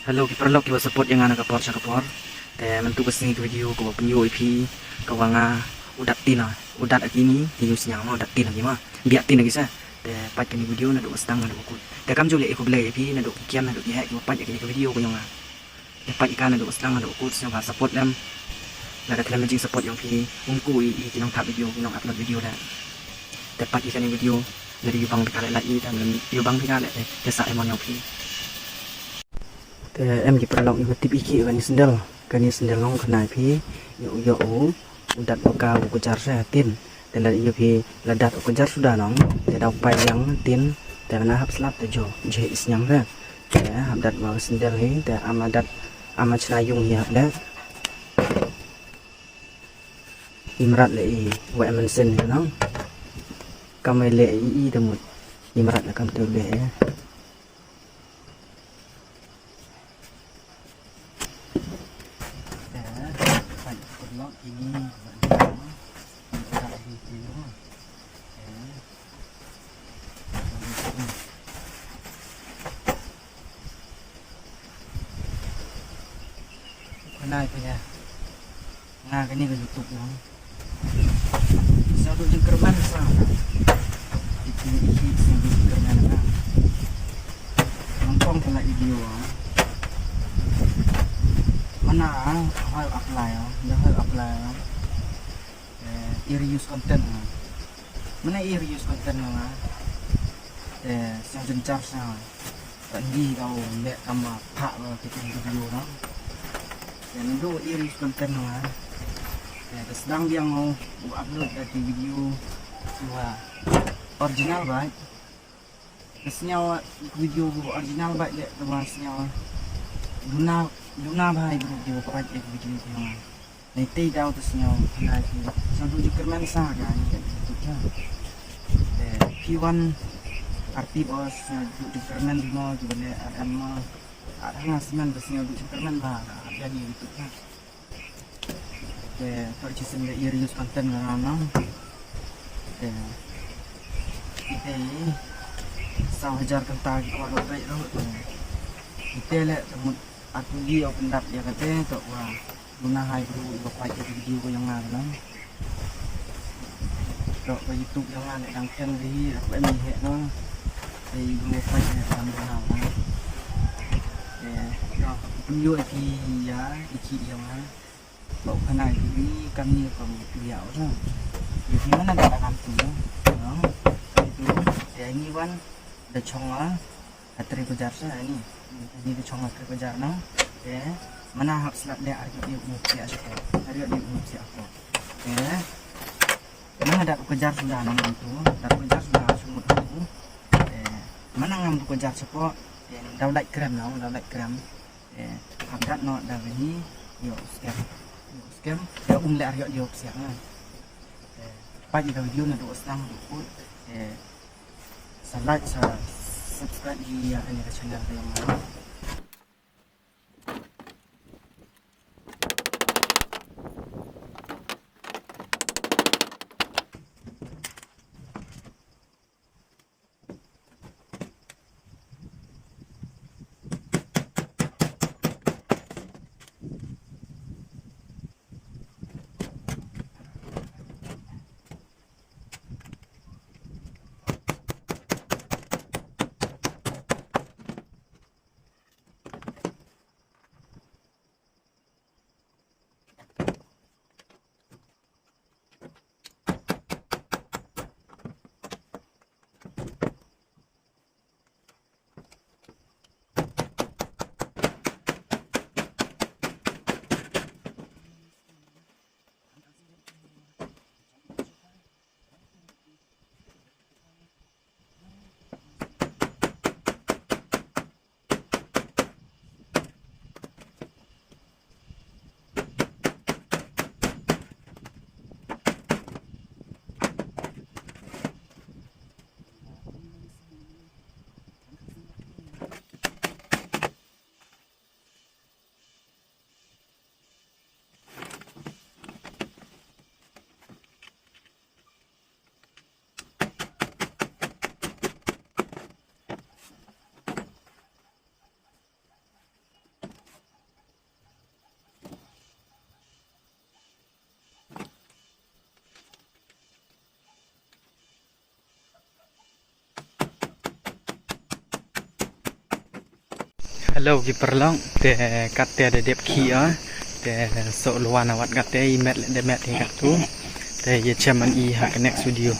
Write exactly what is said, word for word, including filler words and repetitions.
Hello ki paralok kiwa support ïa nga na ka por sha ka por. Te mynta ka sngi ka video kawa pynïoh ïa phi kawa nga u dat tin, u dat ha kine ki ïing sniang mo, u dat tin ha ki mo. Biang tin ha ki sa. Te peit kane ka video naduh ka sdang naduh ka kut. Te kam ju leh ïa khublei ïa phi naduh ki kian naduh ki heh kiwa peit ïa kane ka video ka jong nga. Te peit ïa ka naduh ka sdang naduh ka kut, sngewbha support lem. Lada khlem jingsupport jong phi, um kuh i ki nongthap video, ki nong upload video da. Te peit ïa kane video, lada ïoh bang phi ka leh like i, te lada ïoh bang phi ka leh te, te sah ïa mon jong phi. Te em ki paralok, ïa u tip i ki kane sendal, kane sendal long kane phi, ïa u, ïa u, u dat u ka u ka jar sa tin. Te lada ïa phi la dat u ka jar suda nong, te daw pai yang tin, te na hap slap te jo, je i sniang re. Te hap dat ma sendal hi, te ama dat, ama chna yung hi hap dat. Imrat le i, wa emen sen hi nong. Kam le i, i te mut. Imrat le kam tu le. Kane ka, nga kane ka YouTube lang. Sngewdei jingkyrmen sa. Itu isi sngewdei jingkyrmen sa. Nongpong pala video ah. Mana ah, hoi apply ah, dah hoi apply ah. Eh, i reuse content ah. Mana i reuse content ah. Eh, sngewdei jingkyrmen sa. Ka ngi ka u leh kama phah ba ka video na. Te ndu i reuse content na. Te ka sdang biang u upload da ki video wa original ba. Ka sngew video ba original ba leh ka ba sngew. Duna, duna ba i bro ki ba peit video ki na. Nei tei daw te sngewbha pynai phi. Sngewdei jingkyrmen sa ka ïa ka YouTube channel. Te phi wan artist o sngewdei jingkyrmen mo, kiba leh ar em mo. Ar hanga smen te sngewdei jingkyrmen ba ar ïa ka YouTube channel. Te to chisien ka i reuse content ka na nang. Te ite saw hajar kynta ki kwah dot rate ruh te ite leh te mut atu i o pyndap ïa kate to wa. Duna hai bru iba peit ïa ka video ka jong nga ka long. Tok ka YouTube jong nga leh dang keng ri, aku em ïa heh no. Te i bru peit ïa ka dang duna la. Te tok pynïoh ïa ki ïa i ki jong nga. Tok khana ïa ki kam ni kam ïa u no. Ïa ki mana da kam tu no. Kam tu te ngi wan da chong la. Hynriew hajar sa ni. Ni ka chong hynriew hajar na. Te mana hap slap de ar ki u pia sa ko. Ar ki u pia ko. Te mana dat u hajar suda na tu. Dat u hajar suda sumut tu. Te mana ngam u hajar sa ko. Te daw lait krem na, daw lait krem. Te hap dat no da ni yo scam. Yo scam. Ya um le ar yo pia na. Te peit ïa ka video naduh sdang naduh kut. Te sa like, sa subscribe ïa kane ka channel ka jong nga. Hello ki paralok, te kat te da dep khih ah. Te soh lwan awat kat te i met le de met hi kat tu. Te ya chaman i ha ka next video.